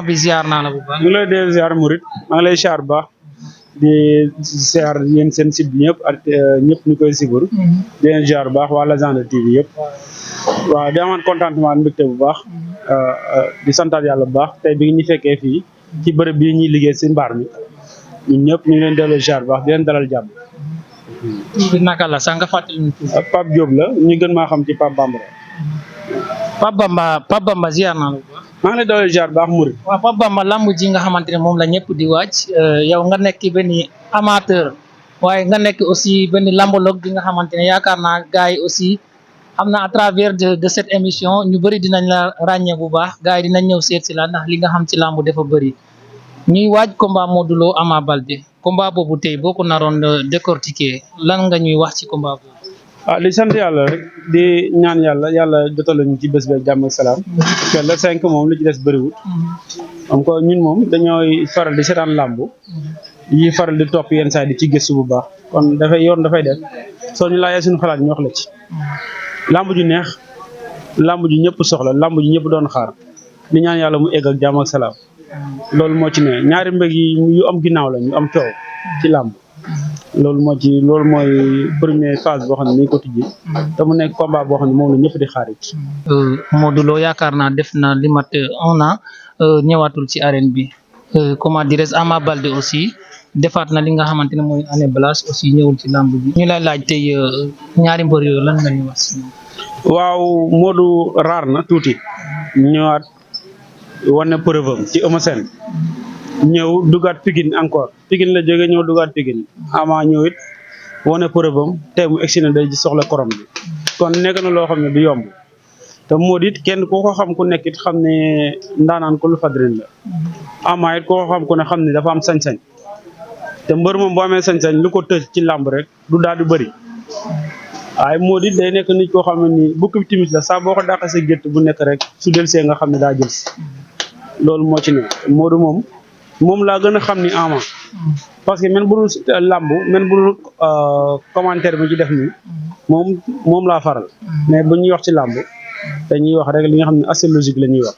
bi ziar naa la bu baax. ñu ngi lay dee ziar Murit maa ngi lay ziar bu baax di ziar yéen seen site bi ñëpp ak ñëpp ñu koy sibur di leen ziar bu baax waa Légende TV yëpp waaw di amaat contentement ak mbégte bu baax di santaat yàlla bu baax tey bi ñu fekkee fii ci bërëb bii ñuy liggéey si mbaar mi ñun ñëpp ñu ngi leen delloo ziar bu baax di leen dalal jàmm. bi naka la sax nga fàttali ñu tuuti. Pape Diop la ñu gën maa xam ci Pape Bambara. Pape Bamba ziar naa la bu baax. maa ngi lay dalal ziar bu baax Murit. waaw Pape Bamba lamb ji nga xamante ne moom la ñëpp di waaj yow nga nekk benn amateur waaye nga nekk aussi benn lambologue bi nga xamante ne yaakaar naa gars yi aussi xam na à travers de cette émission ñu bëri dinañ la ràññee bu baax gars yi dinañ ñëw seet si la ndax li nga xam ci lamb dafa bëri ñuy waaj combat Modou Lo Ama Baldé combat boobu tey boo ko naroon décortiquer lan nga ñuy wax ci combat boobu. li sant yàlla rek di ñaan yàlla jotal ñu ci bés bi jàmm ak salaam. te le 5 moom li ci des bëriwul. donc ñun moom dañooy faral di seetaan làmb. yi faral di topp yenn saa di ci gëstu bu baax kon dafay def soo ñu laajee suñu xalaat ñu wax la ci. làmb ju neex làmb ju ñëpp soxla làmb ju ñëpp doon xaar di ñaan yàlla mu egg ak jàmm ak salaam. loolu moo ci ne ñaari mbég yi yu am ginnaaw la ñu am coow ci làmb. loolu mooy première phase boo xam ne ni ko tijji te mu nekk combat boo xam ne moom la ñëpp di xaar it. Modou Lo yaakaar naa def na li mat 1 an ñëwaatul ci arène bi comment dirais Ama Baldé aussi defaat na li nga xamante ne mooy année blanche aussi ñëwul ci lamb bi ñu lay laaj tey ñaari mbër yooyu lan nga ñuy wax. waaw Modou raar na tuuti ñëwaat wane preuve am ci Eumeu Sène ñëw dugaat Pikine encore Pikine la jóge ñëw dugaat Pikine Ama ñëw it wane preuve am tey mu egsi na day soxla korom bi kon nekk na loo xam ne du yomb te Modou it kenn ku ko xam ku nekk it xam ne ndaanaan ko lu fadrin la Ama it ku ko xam ku ne xam ne dafa am sañ-sañ te mbër moom boo amee sañ-sañ lu ko tëj ci làmb rek du daal di bëri waaye Modou it day nekk nit koo xam ne nii bukki timis la saa boo ko dàqee sa gétt bu nekk rek su del see nga xam ne daa jël si loolu moo ci ne Modou moom laa gën a xam ni Ama parce que même bu dul làmb même bu dul commentaire bi ci def nii moom laa faral mais bu ñuy wax ci làmb dañuy wax rek li nga xam ne assez logique la ñuy wax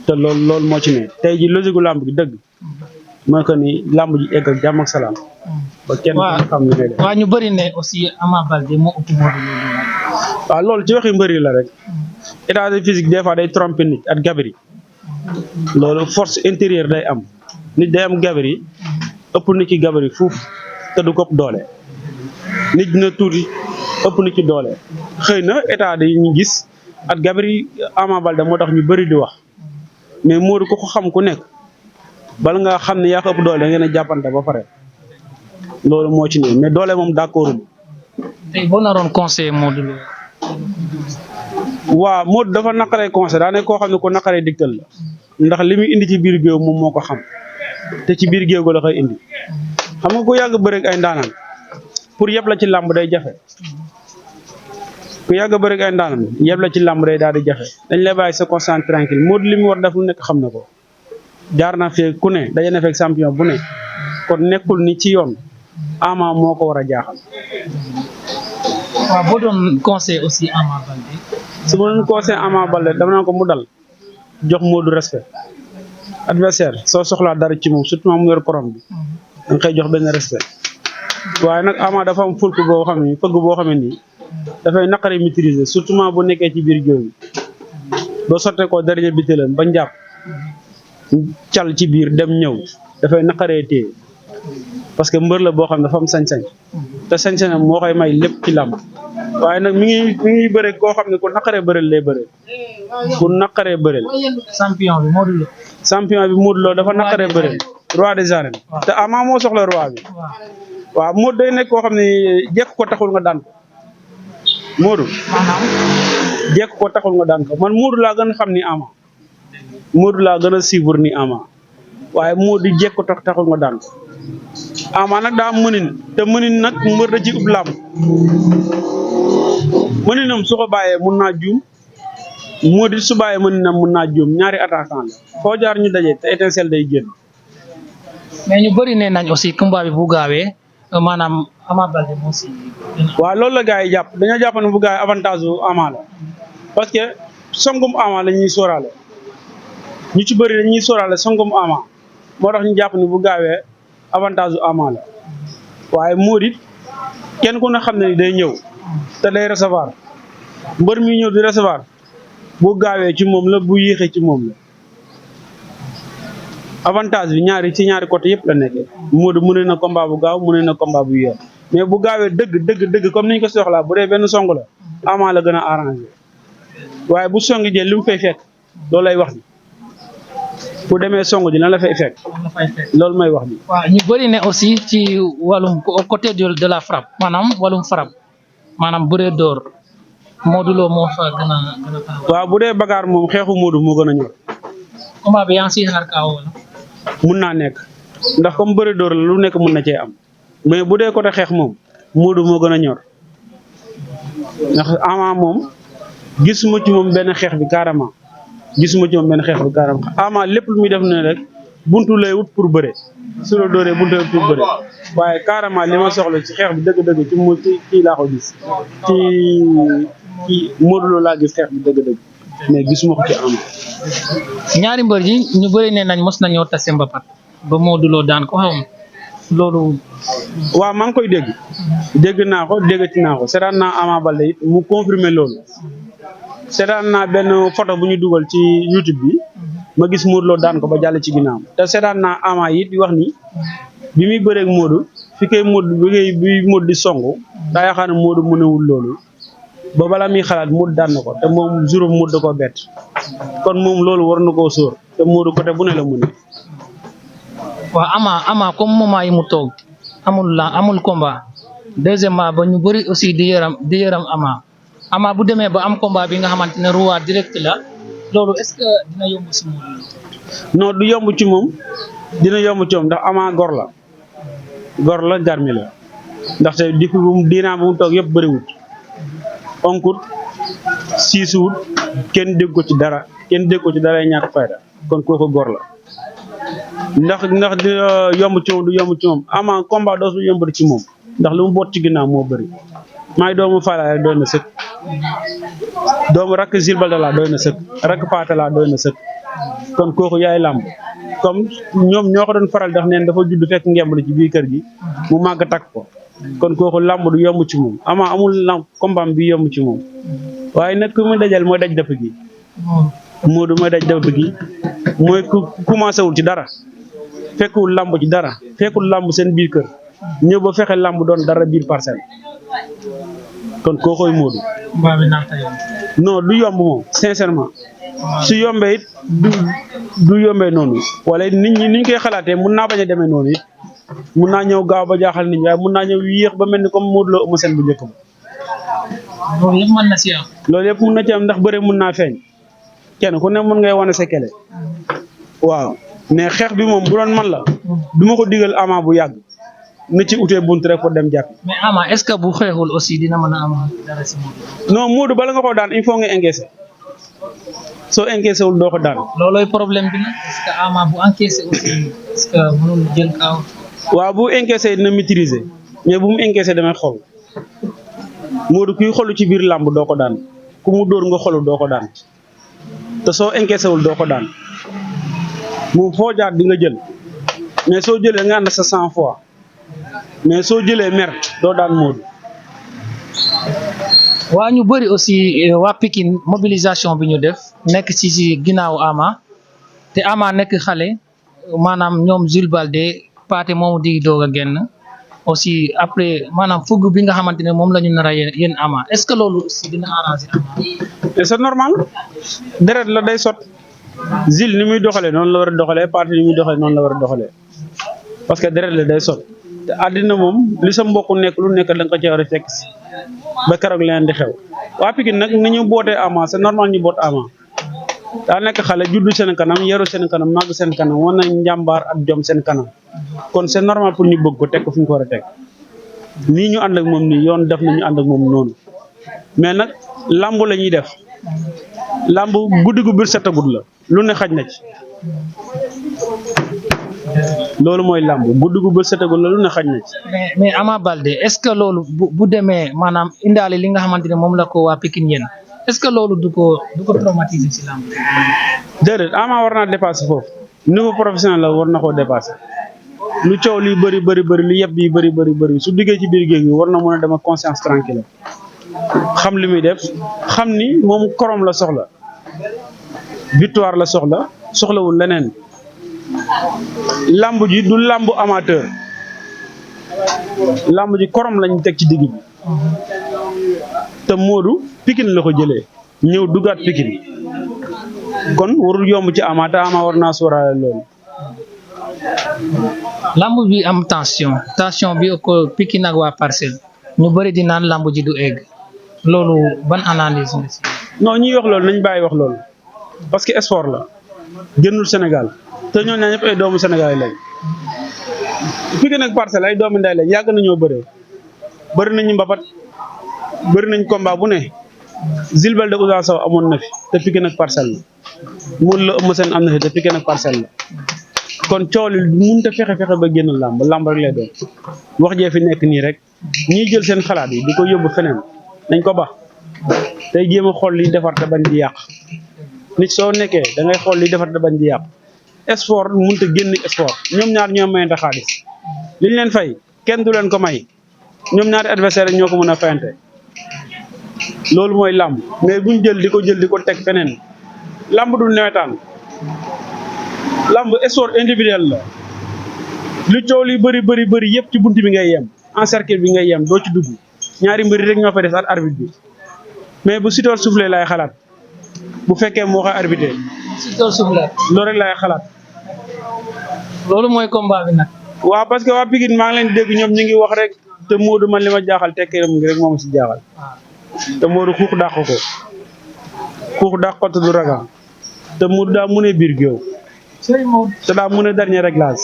te loolu moo ci ne tey ji logique gu làmb gi dëgg mooy que ni làmb ji egg ak jàmm ak salaam. ba kenn xam ne waaw ñu bëri ne aussi Ama Baldé moo ëpp Modou Lo. waaw loolu ci waxi mbëri la rek état de physique des fois day tromper nit ak gabarit loolu force intérieure day am nit day am gabarit ëpp nit ci gabarit fuuf te du ko ëpp doole nit dina tuuti ëpp nit ci doole xëy na état day ñu gis ak gabarit Ama Baldé moo tax ñu bëri di wax mais Modou ko xam ku nekk bala nga xam ne yaa ko ëpp doole da ngeen a jàppante ba pare loolu moo ci ne mais doole moom d'accord. tey boo naroon conseiller Modou Lo. waaw Modou dafa naqaree conseil daa nekk koo xam ne ko naqaree digtal la ndax li muy indi ci biir géew moom moo ko xam te ci biir géew ga la koy indi xam nga ku yàgg bëreeg ay ndaanaan pour yëpp la ci làmb day jafe ku yàgg bëreeg ay ndaanaan yëpp la ci làmb day daal di jafe dañ lay bàyyi sa conscience tranquille Modou li mu war def lu nekk xam na ko jaar na fee ku ne daje na fekk champion bu ne kon nekkul ni ci yoon Ama moo ko war a jaaxal. waaw boo doon conseil aussi Ama Baldé. su ma doon conseil Ama Baldé dama naan ko mu dal jox Modou respect adversaire soo soxlaa dara ci moom surtout mu yor korom bi da nga koy jox benn respect waaye nag Ama dafa am fulk boo xam ne fëgg boo xam ne nii dafay naqaree maîtriser surtout bu nekkee ci biir géew bi boo sottee ko dernier bitéelam ba njàpp cal ci biir dem ñëw dafay naqaree téye parce que mbër la boo xam ne dafa am sañ-sañ te sañ-sañam moo koy may lépp ci làmb waaye nag mi ngi bëre koo xam ne ku naqaree bëreel lay bëreel ku naqaree bëreel. champion bi Modou Lo. champion bi Modou Lo dafa naqaree bëreel. roi des arènes. te Ama moo soxla roi bi. waaw Modou day nekk koo xam ne jekk ko taxul nga daan ko Modou. jekk ko taxul nga daan ko man Modou laa gën a xam ni Ama Modou laa gën a suivre ni Ama waaye Modou jekk ko taxul nga daan ko Ama nag daa mënin te mënin nag mbër da ci ub làmb mëninam su ko bàyyee mun naa juum Modou su bàyyee mëninam mun naa juum ñaari attaquant la foo jaar ñu daje te étincelle day génn. mais ñu bëri nee nañ aussi combat bi bu gaawee maanaam Ama Baldé moo si. waaw loolu la gars yi jàpp dañoo jàpp ne bu gaawee avantage bu Ama la parce que songum Ama la ñuy sóoraale ñu ci bëri dañuy sóoraale songum Ama moo tax ñu jàpp ni bu gaawee avantage u Ama la waaye Modou it kenn ku ne xam ne ni day ñëw te day recevoir mbër mi ñëw di recevoir bu gaawee ci moom la bu yéexee ci moom la avantage bi ci ñaari côté yëpp la nekkee Modou mu ne na combat bu gaaw mu ne na combat bu yéex mais bu gaawee dëgg comme niñ ko soxlaa bu dee benn song la Ama la gën a arrangé waaye bu songi jël li mu fay fekk loolu lay wax ni bu demee song ji lan la fay fekk loolu may wax ni waaw ñu bëri ne aussi ci wàllum côté de la frappe maanaam wàllum frappe maanaam bëree door Modou Lo moo fa gën a taxaw. waaw bu dee bagaar moom xeexu Modou moo gën a ñor. combat bi yaa ngi siy xaar kaaw wala. mun naa nekk ndax comme bëri door la lu nekk mun na cee am mais bu dee côté xeex moom Modou moo gën a ñor ndax Ama moom gisuma ci moom benn xeex bi carrément Ama lépp lu muy def ne rek buntu lay wut pour bëre su la dooree buntu lay wut pour bëre waaye carrément li ma soxla ci xeex bi dëgg-dëgg ci kii laa ko gis ci Modou Lo laa gis xeex bi dëgg-dëgg mais gisuma ko ci Ama. ñaari mbër yi ñu bëri ne nañ mos nañoo tase mbapat ba Modou Lo daan ko xam loolu. waaw maa ngi koy dégg naa ko déggati naa ko seetaan naa Ama Baldé it mu confirmer loolu seetaan naa benn photo bu ñu dugal ci YouTube bi ma gis Modou Lo daan ko ba jàll ci ginnaaw te seetaan naa Ama it di wax ni bi muy bëreeg Modou bi Modou di songu daa yaakaar ne Modou mënewul loolu ba bala muy xalaat Modou daan na ko te moom juróom Modou da koo bett kon moom loolu war na koo sóor te Modou côté bu ne la mu ne. waaw Ama comme moment yi mu toog amul combat deuxièmement ba ñu bëri aussi di yëram Ama bu demee ba am combat bi nga xamante ne roi direct la loolu est-ce que dina yomb si moom. non du yomb ci moom dina yomb ci moom ndax Ama gor la garmi la ndaxte depuis diinaa bu mu toog yëpp bëriwut onkut siisuwut kenn dégg ko ci dara ñàkk fayda kon kooku gor la ndax di yomb ci moom du yomb ci moom Ama combat dootu yomb ci moom ndax lu mu boot ci ginnaaw moo bëri maay doomu Fala rek doy na sëkk doomu rakk Jules Baldé laa doy na sëkk rakk Paate laa doy na sëkk kon kooku yaay làmb comme ñoom ñoo ko doon faral def neen dafa judd fekk ngemb ci biir kër gi mu màgg takk ko kon kooku làmb du yomb ci moom Ama amul làmb combat bi yomb ci moom waaye nag ku mu dajal mooy daj dëpp gi Modou mooy daj dëpp gi mooy ku commencé wul ci dara fekkul làmb ci dara fekkul làmb seen biir kër ñëw ba fexe làmb doon dara biir parcelle kon kookoy Modou. non du yomb moom sincèrement su yombee it du yombee noonu wala nit ñi niñ koy xalaatee mun naa bañ a demee noonu it mun naa ñëw gaaw ba jaaxal nit ñi waaye mun naa ñëw yéex ba mel ni comme Modou Lo Eumeu Sène bu njëkk ba. loolu yëpp mën na ci am. loolu yëpp mun na ci am ndax bëre mun naa feeñ kenn ku ne mun ngay wane sa kele waaw mais xeex bi moom bu doon man la du ma ko digal Ama bu yàgg. na ci utee bunt rek pour dem jàpp. mais Ama est-ce que bu xeexul aussi dina mën a am dara si Modou. non Modou bala nga ko daan il faut nga encaisser soo encaissé wul doo ko daan. loolooy problème bi nag est-ce que Ama bu encaissé aussi est-ce que mënul jël kaaw. waaw bu encaissé dina maîtriser mais bu mu encaissé damay xol Modou kuy xolu ci biir làmb doo ko daan ku mu dóor nga xolu doo ko daan te soo encaissé wul doo ko daan moom foo jaar di nga jël mais soo jëlee nga ànd sa 100 fois. mais soo jëlee mer doo daan Modou. waa ñu bëri aussi waa Pikine mobilisation bi ñu def nekk ci ginnaaw Ama te Ama nekk xale maanaam ñoom Jules Baldé Paate moomu di doog a génn aussi après maanaam fugg bi nga xamante ne moom la ñu nar a yéen Ama est-ce que loolu aussi dina arranger Ama. mais c'est normal deret la day sot Jules ni muy doxalee noonu la war a doxalee Paate ni muy doxalee noonu la war a doxalee parce que deret la day sot. te àddina moom li sa mbokk nekk lu nekk da nga ko ci war a fekk si ba keroog leen di xew waa Pikine nag ni ñu bootee Ama c'est normal ñu boot Ama daa nekk xale juddu seen kanam yaru seen kanam màgg seen kanam wan nañ njàmbaar ak jom seen kanam kon c'est normal pour ñu bëgg ko teg ko fi ñu ko war a teg nii ñu ànd ak moom nii yoon def na ñu ànd ak moom noonu mais nag làmb la ñuy def làmb guddi gu biir setagut la lu ne xaj na ci. loolu mooy làmb guddi gu bët setagul la lu ne xaj na ci. mais Ama Baldé est-ce que loolu bu demee maanaam indaale li nga xamante ne moom la ko waa Pikine yéen est-ce que loolu du ko traumatiser ci làmb. déedéet Ama war naa dépasser foofu niveau professionnel la war na koo dépasser lu coow li bëri lu yëpp yi bëri su diggee ci biir géej gi war na mën a dem ak conscience tranquille xam li muy def xam ni moom korom la soxla victoire la soxlawul leneen lamb ji du lambu amateur lamb ji korom lañ teg ci digg bi te Modou Pikine la ko jëlee ñëw dugaat Pikine kon warul yomb ci Ama te Ama war naa sóoraale loolu. lamb bi am tension bi ko Pikine ak waa Parcelles ñu bëri di naan lamb ji du egg loolu ban analyse nga si. non ñuy wax loolu nañ bàyyi wax loolu parce que sport la génnul Sénégal te ñooñu ñaa ñëpp ay doomu Sénégal lañ Pikine ak Parcelles ay doomu nday lañ yàgg nañoo bëree bëri nañu mbapat bëri nañ combat bu ne Zilbel de Ousa Sow amoon na fi te Pikine ak Parcelles la Modou Lo Eumeu Sène am na fi te Pikine ak Parcelles la kon coow li mënut a fexe ba génn lamb rek lay doon wax jee fi nekk nii rek ñiy jël seen xalaat yi di ko yóbbu feneen nañ ko baax tey jéem a xool liy defar te bañ di yàq nit soo nekkee da ngay xool liy defar te bañ di yàq sport mënut a génn sport ñoom ñaar ñoo mayante xaalis liñ leen fay kenn du leen ko may ñoom ñaari adversaire ñoo ko mën a fayante loolu mooy lamb mais buñ jël di ko teg feneen lamb du newetaan lamb sport individuel la lu coow li bëri yëpp ci bunt bi ngay yem en cercle bi ngay yem doo ci dugg ñaari mbëri rek ñoo fa des ak arbitre bi mais bu sitoor soufflé laay xalaat bu fekkee moo koy arbitré. sitoor soufflé. loolu rek laay xalaat. loolu mooy combat bi nag. waaw parce que waa Pikine maa ngi leen di dégg ñoom ñu ngi wax rek te Modou man li ma jaaxal tekkiram ngi rek moom si jaaxal te Modou xuux dàq ko te du ragal te Modou daa mënee biir géew te daa mënee dernier réglage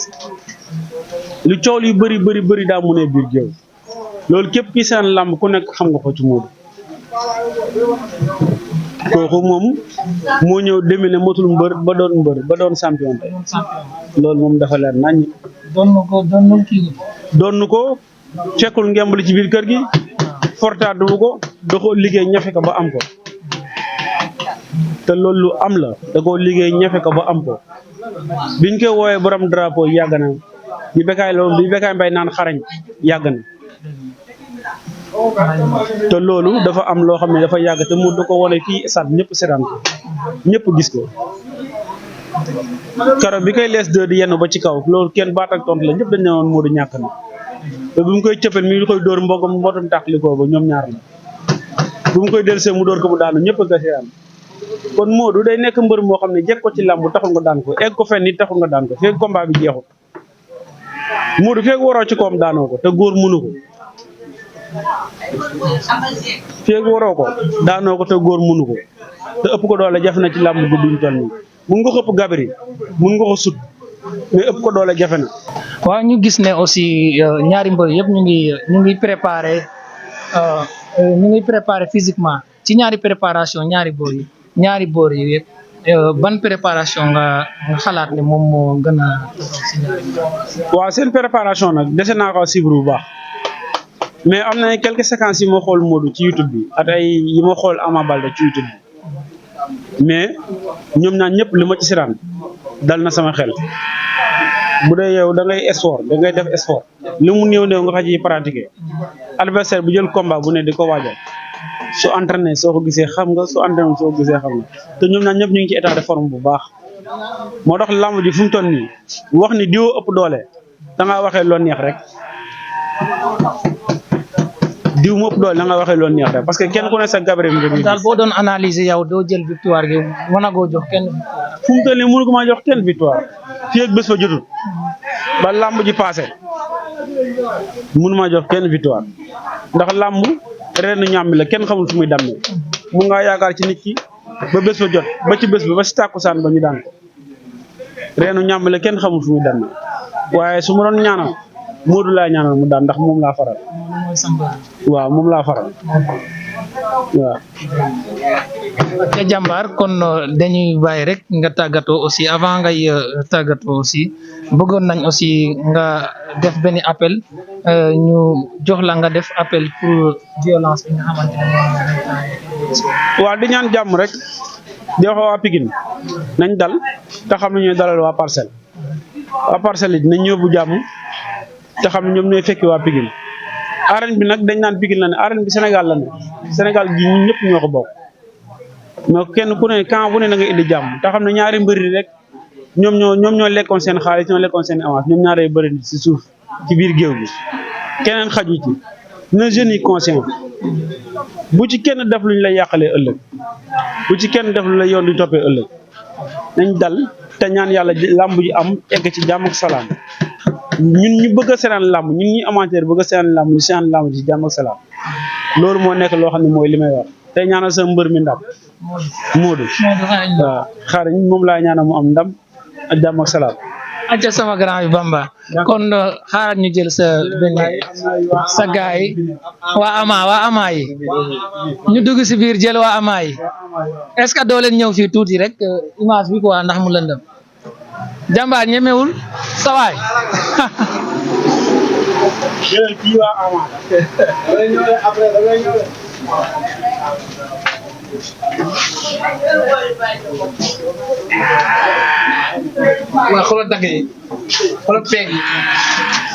lu coow li bëri daa mënee biir géew loolu képp ki seen làmb ku nekk xam nga ko ci Modou kooku moom moo ñëw demee ne motul mbër ba doon champion tey loolu moom dafa leer naññ. doon ko fekkul ngemb li ci biir kër gi fortaatu ko da koo liggéey ñafe ko ba am ko te loolu lu am la da koo liggéey ñafe ko ba am ko biñ koy woowee borom drapeau yàgg na bi Bécaye Mbaye naan xarañ yàgg na te loolu dafa am loo xam ne dafa yàgg te mu da ko wane fii stade ñëpp seetaan ko ñëpp gis ko karo bi koy lees de di yenn ba ci kaw loolu kenn baat ak tontu la ñëpp dañ ne woon Modou ñàkk na te bu mu koy cëppel mi koy dóor mbootum tàqlikoo ba ñoom ñaar la bu mu koy dellusee mu dóor ko mu daanu ñëpp a ko seetaan kon Modou day nekk mbër moo xam ne jekk ko ci làmb taxul nga daan ko egg ko fenn nit taxul nga daan ko feeg combat bi jeexul Modou feeg waroo ci koom daanoo ko te góor mënu ko feeg waroo ko daanoo ko te góor mënu ko te ëpp ko doole jafe na ci làmb bi duñ toll nii mun nga ko ëpp gabari mun nga ko sut mais ëpp ko doole jafe na. waaw ñu gis ne aussi ñaari mbër yëpp ñu ngi préparé physiquement ci ñaari préparation ñaari boor yi yëpp ban préparation nga xalaat ne moom moo gën a taxaw si ñaari mbër. waaw seen préparation nag dese naa ko suivre bu baax mais am na quelques séquences yi ma xool Modou ci YouTube bi ak ay yi ma xool Ama Baldé ci YouTube bi mais ñoom ñaan ñëpp li ma ci siraan dal na sama xel bu dee yow da ngay def sport li mu néew nga xa ci pratiquer adversaire bu jël combat bu ne di ko waajal su entraîné soo ko gisee xam nga su entraîné soo ko gisee xam nga te ñoom ñaan ñëpp ñu ngi ci état de forme bu baax moo tax lamb ji fu mu toll nii wax ni diwo ëpp doole da ngaa waxee loo neex rek diw mu ëpp doole da nga waxee loo neex rek parce que kenn ku ne sa gabarit bi daal boo doon analyser yow doo jël victoire gi wanagoo jox kenn fu mu toll nii mënu ko maa jox kenn victoire fii ak bés fa jotul ba lamb ji passé mënu maa jox kenn victoire ndax lamb reenu ñàmbi la kenn xamul fu muy dammee mun ngaa yaakaar ci nit ki ba bés fa jot ba ci bés bi ba si tàkkusaan ba ñu daan ko reenu ñàmbi la kenn xamul fu muy dammee waaye su ma doon ñaanal Modou laa ñaanal mu daan ndax moom laa faral waaw moom laa faral waaw. ca jàmbaar kon dañuy bàyyi rek nga tàggatoo aussi avant ngay tàggatoo aussi bëggoon nañ aussi nga def benn appel ñu jox la nga def appel pour violence bi nga xamante ne waaw di ñaan jàmm rek di wax waa Pikine nañ dal te xam ne ñooy dalal waa Parcelles yi dinañ ñëw bu jàmm te xam ne ñoom ñooy fekki waa Pikine arène bi nag dañ naan Pikine la ne arène bi Sénégal la ne Sénégal gi ñun ñëpp ñoo ko bokk mais kenn ku ne camp bu ne na nga indi jàmm te xam ne ñaari mbëri rek ñoom ñoo lekkoon seen xaalis ñoo lekkoon seen avance ñoom ñaaree bëri si suuf ci biir géew bi keneen xaju ci na jeunes yi conscient bu ci kenn def luñ lay yàqalee ëllëg bu ci kenn def lu lay yoon di toppee ëllëg nañ dal te ñaan yàlla làmb ji am egg ci jàmm ak salaam ñun ñu bëgg a seetaan làmb ñun ñi amateur bëgg a seetaan làmb ñu seetaan làmb ci jàmm ak salaam loolu moo nekk loo xam ne mooy li may wax tey ñaanal sa mbër mi ndam Modou waaw xaariñ moom laa ñaanal mu am ndam ak jàmm ak salaam acca sama grand bi Bamba kon xaaral ñu jël sa gaay waa ama yi ñu dugg si biir jël waa ama yi est-ce que doo leen ñëw fii tuuti rek image bi quoi ndax mu lëndëm jàmbaar ñemewul sawaay waaw xoolal dagg yi xoolal peeg yi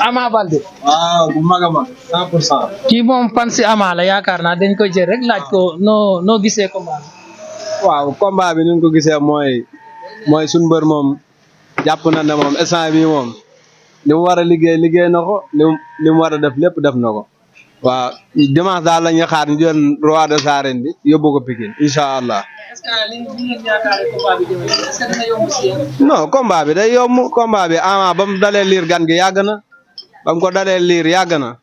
Ama Baldé waaw bu mag a mag 100%. kii moom fan si Ama la yaakaar naa dañ koy jël rek laaj ko noo gisee combat waaw combat bi ni ñu ko gisee mooy suñu mbër moom jàpp na ne moom instant bi moom li mu war a liggéey na ko li mu war a def lépp def na ko waaw dimanche daal la ñuy xaar ñu jël roi des arènes bi yóbbu ko Pikine incha allah. est-ce que li ngeen yaakaaree combat bi demee est-ce que dina yomb si yéen. non combat bi day yomb combat bi Ama ba mu dalee liir gan gi yàgg na ba mu ko dalee liir yàgg na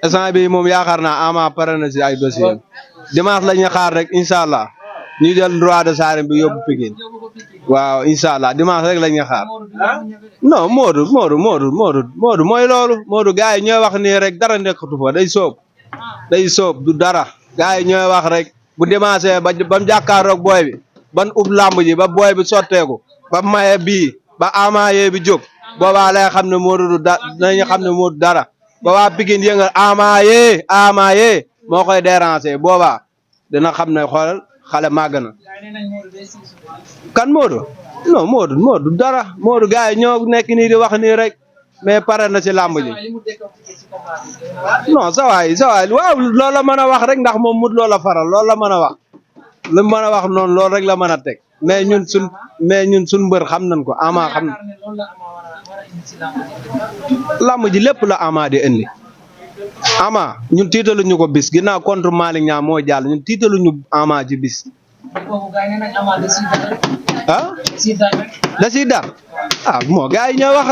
instant bi moom yaakaar naa Ama pare na si ay dossier dimanche la ñuy xaar rek incha allah ñu jël roi des arènes bi yóbbu Pikine waaw incha allah dimanche rek la ñuy xaar non Modou mooy loolu Modou gars yi ñooy wax nii rek dara nekkatu fa day soob du dara gars yi ñooy wax rek bu dimanche ba mu jàkkaaroog booy bi ban ub lamb ji ba booy bi sotteeku ba maye bii ba Ama yee bi jóg boobaa lay xam ne Modou du dinañu xam ne Modou dara ba waa Pikine yëngal Ama yee moo koy déranger boobaa dina xam ne xoolal xale màgg na kan Modou non Modou dara Modou gars yi ñoo nekk nii di wax nii rek mais pare na ci làmb ji non sawaay waaw loolu la mën a wax rek ndax moom mut loola faral loolu la mën a wax lu mën a wax noonu loolu rek la mën a teg mais ñun suñ mbër xam nañ ko Ama xam làmb ji lépp la Ama di indi Ama ñun tiitaluñu ko bis ginnaaw contre Malick Niang moo jàll ñun tiitaluñu Ama ci bis ah da siy dar moo gars yi ñoo wax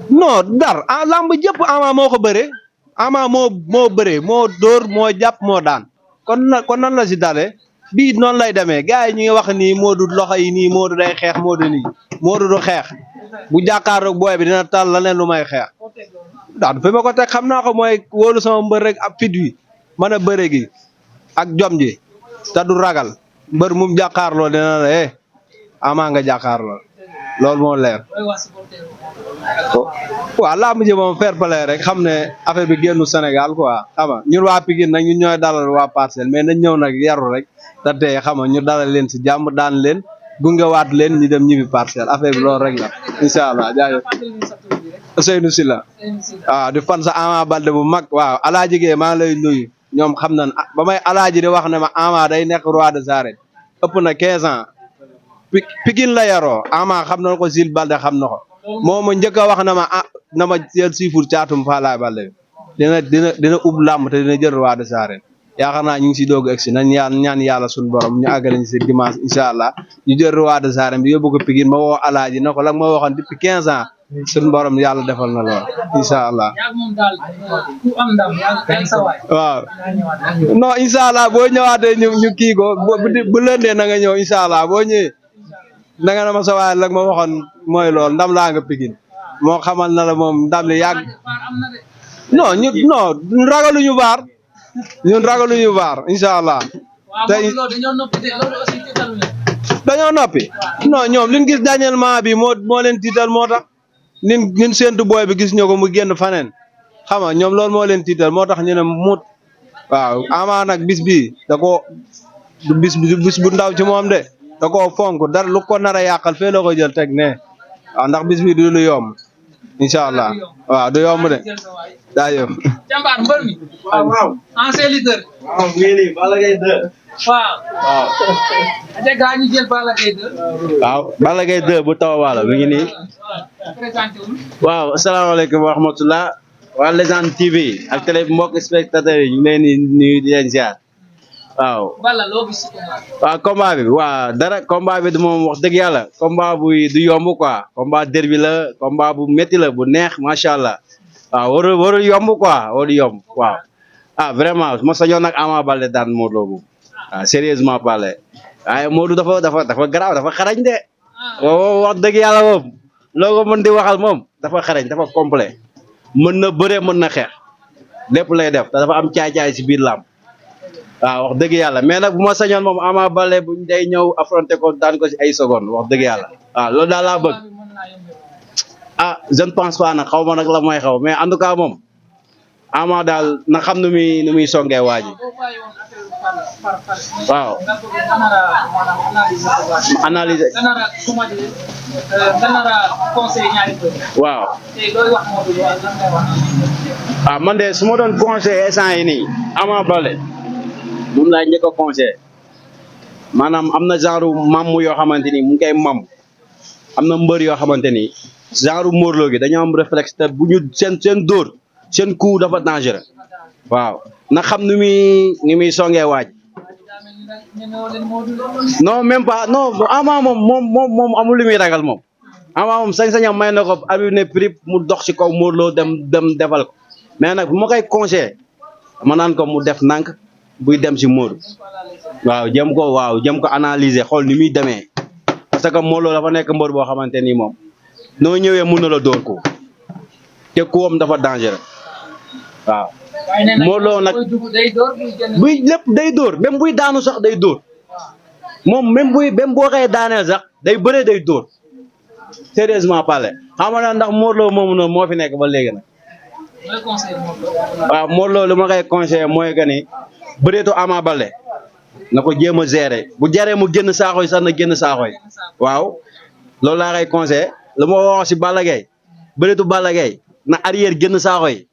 non dar lamb jëpp Ama moo ko bëree Ama moo bëree moo dóor moo jàpp moo daan kon nan la si dalee bii noonu lay demee gars yi ñu ngi wax nii Modou loxo yi nii Modou day xeex Modou nii Modou du xeex bu jàkkaarloog booy bi dina tal la leen lu may xeex daan fi ma ko teg xam naa ko mooy wóolu sama mbër rek ab fit wi mën a bëre gi ak jom ji te du ragal mbër mum jàkkaarloo dina la Ama nga jàkkaarloo loolu moo leer waaw làmb ji moom fair play rek xam ne affaire bi génnu Sénégal quoi xam nga ñun waa Pikine nag ñun ñooy dalal waa Parcelles mais nañ ñëw nag yaru rek te tey xam nga ñu dalal leen si jàmm daan leen gungewaat leen ñu dem ñibbi Parcelles affaire bi loolu rek la incha allah jaajëf Ousseynou Sylla waaw di fan sa Ama Baldé bu mag waaw Alaaji Gueye maa ngi lay nuyu ñoom xam nañ ba may Alaaji di wax ne ma Ama day nekk roi des arènes ëpp na 15 ans Pikine la yaroo Ama xam na ko Zil Baldé xam na ko moo ma njëkk a wax na ma jël siifur caatum Falaye Baldé dina ub làmb te dina jël roi des arènes yaakaar naa ñu ngi si doog egsi nañ ñaan yàlla suñu borom ñu àggale ñu si dimanche incha allah ñu jël roi des arènes bi yóbbu ko Pikine ma woo Alaaji na ko la ma waxoon depuis 15 ans suñu borom yàlla defal na lool incha allah waaw non incha allah boo ñëwaatee ñu kii ko bu lëndee na nga ñëw incha allah boo ñëwee na nga ma sa waay la ma waxoon mooy lool ndam laa nga Pikine moo xamal na la moom ndam li yàgg non ragaluñu baar ñun ragaluñu baar incha allah tey dañoo noppi non ñoom liñ gis dernièrement bi moo leen tiital moo tax nin séntu booy bi gis ñoo ko mu génn faneen xam nga ñoom loolu moo leen tiital moo tax ñu ne mut waaw Ama nag bis bi da ko du bis bu ndaw ci moom de da koo fonk dara lu ko nar a yàqal fee la ko jël teg ne waaw ndax bis bi du lu yomb incha allah waaw du yomb de jaajëf. jàmbaar mbër mi. waaw. ancien leader. waaw mii nii Balla Gaye 2. waaw. waaw. aja gaa ñu jël Balla Gaye 2. waaw Balla Gaye 2 bu taw wala mi ngi nii. présenté wul. waaw asalaamaaleykum wa rahmatulah. waa Légende TV ak télé mbokk spectateurs yi ñu ngi leen di nuyu di leen ziar. waaw. Balla loo gis ci combat. waaw combat bi waa dara combat bi du moom wax dëgg yàlla combat bu du yomb quoi combat derby la combat bu métti la bu neex macha allah waaw warul yomb quoi warul yomb waaw ah vraiment ma sañoon nag Ama Baldé daan Modou Lo bu waaw sérieusement parler waaye Modou dafa garaaw dafa xarañ de wax dëgg yàlla moom loo ko mën di waxal moom dafa xarañ dafa complet mën na bëre mën na xeex lépp lay def te dafa am caay-caay si biir làmb waaw wax dëgg yàlla mais nag bu ma sañoon moom Ama Baldé buñ day ñëw affronté ko daan ko si ay secondes wax dëgg yàlla waaw loolu daal laa bëgg ah je ne pense pas nag xaw ma nag la mooy xaw mais en tout cas moom Ama daal na xam nu muy songee waa ji waaw analyser waaw ah man de su ma doon conseil instant yi nii Ama Baldé moom laa njëkk a conseillé maanaam am na genre mam yoo xamante ni mu ngi koy mam am na mbër yoo xamante ni genre Modou Lo gi dañoo am réflexe te bu ñu seen dóor seen coup dafa dangereux waaw na xam ni muy songee waaj non même pas non Ama moom amul lu muy ragal moom Ama moom sañ-sañam may na ko abi ne prip mu dox ci kaw Modou Lo dem defal ko mais nag bu ma koy conseillé ma naan ko mu def nànk buy dem si Modou waaw jëm ko analyser xool ni muy demee parce que Modou Lo dafa nekk mbër boo xamante ni moom noo ñëwee mun na la dóor ko te kuwam dafa dangereux waaw Modou Lo nag buy lépp day dóor même buy daanu sax day dóor moom même boo koy daaneel sax day bëree day dóor sérieusement parler xam nga ndax Modou Lo moomu noonu moo fi nekk ba léegi nag waaw Modou Lo lu ma koy conseillé mooy que ni bëreetu Ama Baldé na ko jéem a gérer bu jaree mu génn saaxo yi sax na génn saaxo yi waaw loolu laa koy conseillé lu ma wax si Balla Gaye bëreetu Balla Gaye na arrière génn saaxo yi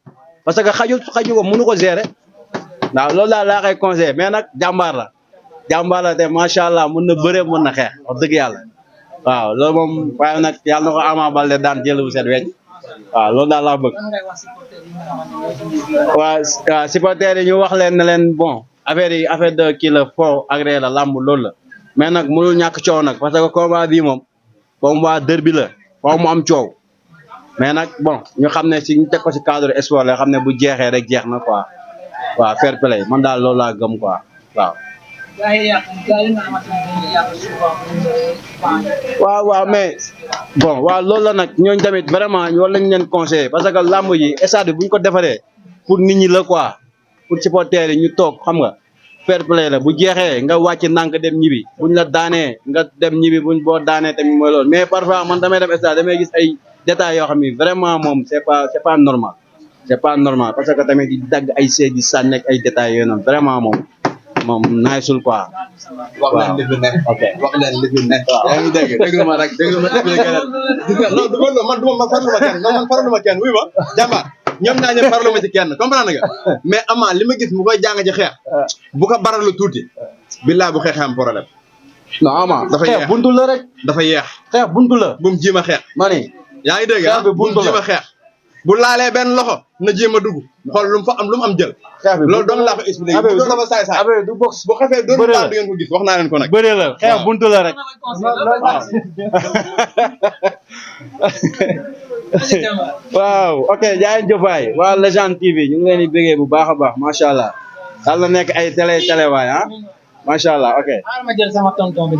parce que xaju ko mënu ko gérer waaw loolu daal laa koy conseillé mais nag jàmbaar la te macha allah mën na bëree mën na xeex wax dëgg yàlla waaw loolu moom waaye nag yàlla na ko Ama Baldé daan jël bu set wecc waaw loolu daal laa bëgg waaw supporters yi ñu wax leen ne leen bon affaire de kii la fo agréé la làmb loolu la mais nag mënul ñàkk coow nag parce que combat bii moom combat derby la foo mu am coow mais nag bon ñu xam ne si ñu teg ko si cadre sport la xam ne bu jeexee rek jeex na quoi waaw fair play man daal loolu laa gëm quoi waaw. waaw mais bon waaw loolu la nag ñooñu tamit vraiment war nañ leen conseiller parce que làmb yi stade bi bu ñu ko defaree pour nit ñi la quoi pour supporters yi ñu toog xam nga fair play la bu jeexee nga wàcc ndànk dem ñibi buñ la daanee nga dem ñibi boo daanee tamit mooy loolu mais parfois man damay dem stade damay gis ay détails yoo xam ni vraiment moom c'est pas normal parce que tamit di dagg ay seet di sànni ak ay détails yooyu noonu vraiment moom naayisul quoi. wax leen li fi ne. ok wax leen li fi ne. yaa ngi dégg déglu ma rek déglu ma expliqué leen. non du man farlu ma kenn non man farlu ma kenn wuy ma jàmbaar ñoom naa ñëpp farlu ma ci kenn comprendre nga mais Ama li ma gis mu koy jàng ci xeex bu ko baralu tuuti billaay bu xeexee am problème. non Ama dafa yeex xeex buntu la rek. dafa yeex. xeex buntu la. bu mu jéem a xeex. ma ni yaa ngi dégg ah xeex bi bu mu buntu la jéem a xeex. bu laalee benn loxo na jéem a dugg xool lu mu am jël. xeex bi loolu doon laa ko expliqué. bu doon dafa saay saay affaire du box. bu xasee doon bëre la daal di ngeen ko gis wax naa leen ko nag. bëre la xeex buntu la rek. waaw ok jaay jëfaay waa Légende TV ñu ngi leen di bëggee bu baax a baax macha allah yàlla na nekk ay télé waay ah macha allah ok. ma jël sama tonton bi